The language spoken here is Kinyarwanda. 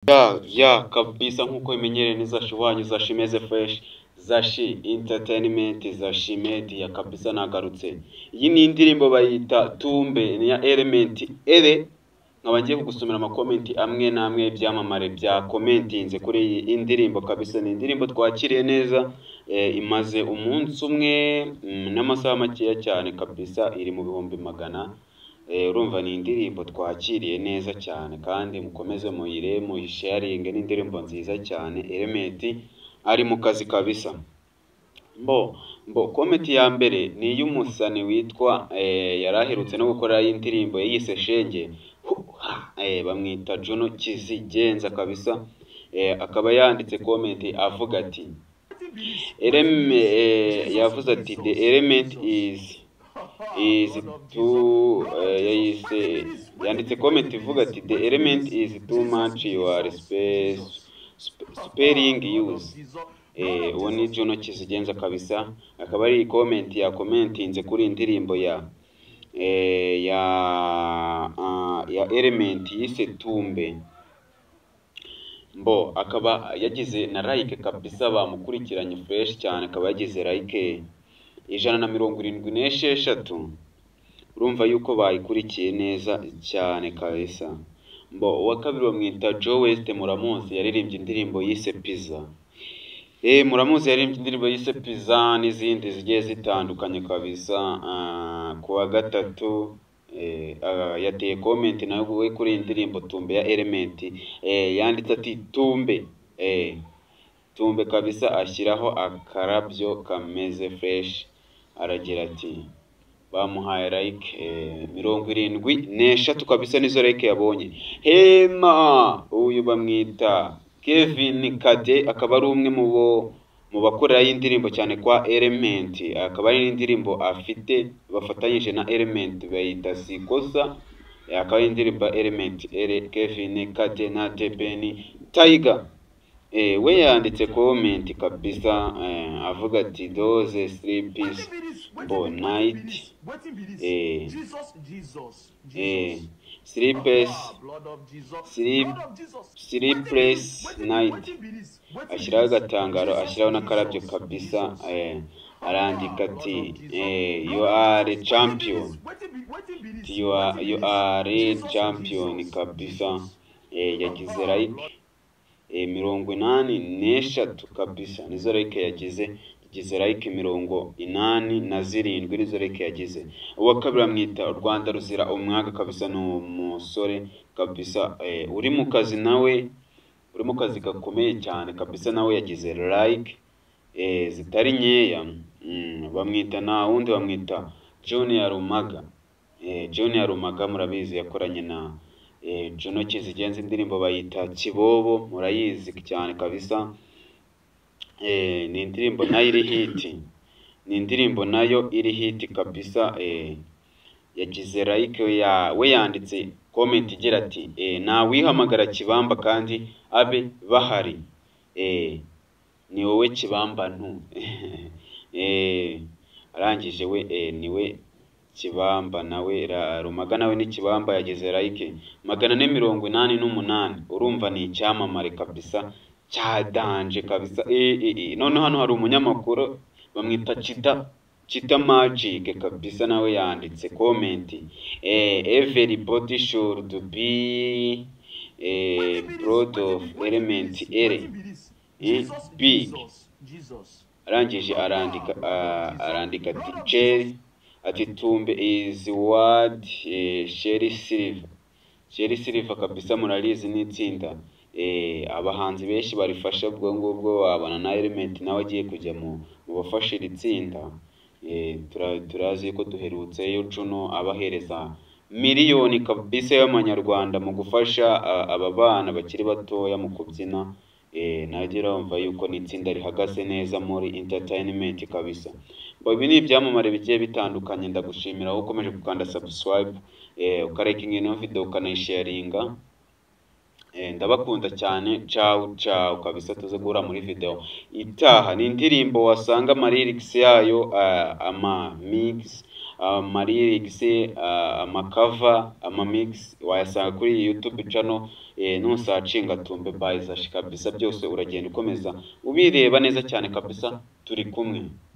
Ya kabisa, nkuko bimenyereye ni Zashi wanyu, Zashi meze fresh, Zashi Entertainment, Zashi Media kabisa. Nagarutse. Iyi ni indirimbo bayita Tumbe, ni ya Element Eleeeh. Nkaba ngiye kugusomera ama comment amwe n'amwe y'ibyamamare bya commentinze kuri iyi indirimbo kabisa. Ni indirimbo twakiriye neza, imaze umunsi umwe n'amasaha makeya cyane kabisa, iri mu bihumbi 100. Urumva ni indirimbo twakiriye neza cyane, kandi mukomeze muyire, muyisharinge, ni indirimbo nziza cyane. Element ari mu kazi kabisa. Mbo comment ya mbere ni iy'umusani witwa yari aherutse no gukora indirimbo yise Shenge. Bamwita Juno Kizigenza kabisa. Akaba yanditse comment avuga ati yavuze ati "The element is too", yayise, yanditse comment ivuga ati "The element is too much, you are space spelling use". Uwo ni Juno Kizigenza kabisa, akaba ari comment yakomentinze kuri indirimbo ya Element yise Tumbe. Mbo akaba yagize na like kabisa, bamukurikiranye fresh cyane, akaba yagize like 176. Urumva yuko bayikurikiye neza cyane kabisa. Mbo uwa kabiri bamwita Joe West, muramuzi, yaririmbye indirimbo yise Pizza. Muramuzi, yaririmbye indirimbo yise Pizza n'izindi zigiye zitandukanye kabisa. Ku wa gatatu yateye comment nawe we kuri iyi ndirimbo Tumbe ya Element. Yanditse ati "Tumbe, Tumbe kabisa", ashyiraho akarabyo kameze fresh, aragira ati bamuhaye like 73 kabisa, nizo like yabonye. Hema, uyu bamwita Kevin Kade, akaba ari umwe mu bo mu bakorera y'indirimbo cyane kwa Element, akaba ari n'indirimbo afite bafatanyije na Element bayita Sikosa, akaba ari indirimbo ya Element Ere, Kevin Kade na The Ben Tiger. We yanditse comment kabisa, avuga ati "Those sleepless bo night, sleepless night", ashyiraho agatangaro, ashyiraho n'akarabyo kabisa, arandika ati "You are a champion, you are a champion kabisa". Yagize like 83 kabisa, nizo like yagize. Yagize like 87, nizo like yagize. Uwa kabiri bamwita U Rwanda Ruzira Umwaga kabisa, ni umusore kabisa uri mu kazi, nawe uri mu kazi gakomeye cyane kabisa, nawe yagize like zitari nkeya. Bamwita nta wundi, bamwita Junior Rumaga. Junior Rumaga murabizi, yakoranye na Juno Kizigenza, indirimbo bayita Kibobo, murayizi cyane kabisa. Ni indirimbo nayo iri hit, ni indirimbo nayo iri hit kabisa. Yagize like ya, we yanditse comment igira ati "Nawihamagara Kibamba kandi abe bahari, ni wowe Kibamba ntu". Arangije we niwe Kibamba nawe, Rumaga nawe ni Kibamba, yagize like 488. Urumva ni icyamamare kabisa cya danger kabisa. Noneho hano hari umunyamakuru bamwita Chita, Chita Magic kabisa, nawe yanditse comment "Everybody should be proud of Element Eleeeh, big". Arangije arandika, arandika ati Cherry, ati "Tumbe is what Sherrie Silver". Sherrie Silver kabisa murarizi, n'itsinda abahanzi benshi barifasha. Ubwo ngubwo wabona na Element nawe agiye kujya mu bafasha iri tsinda. Turazi ko duherutseyo Juno abahereza miliyoni kabisa y'amanyarwanda mu gufasha aba bana bakiri batoya mu kubyina. Najya urumva yuko ni itsinda rihagaze neza muri entertainment kabisa. Ngo ibi ni ibyamamare bigiye bitandukanye. Ndagushimira wowe ukomeje gukanda subscribe, ukalikinga ino video, ukanayisharinga. Ndabakunda cyane. Ciao ciao kabisa, tuze guhura muri video itaha. Ni indirimbo wasanga ama lyrics yayo, ama mix. Ama lyrics, ama cover, ama mix wayasanga kuri iyi YouTube channel. Nusearchinga Tumbe by Zashi kabisa, byose uragenda ukomeza ubireba neza cyane kabisa. Turi kumwe.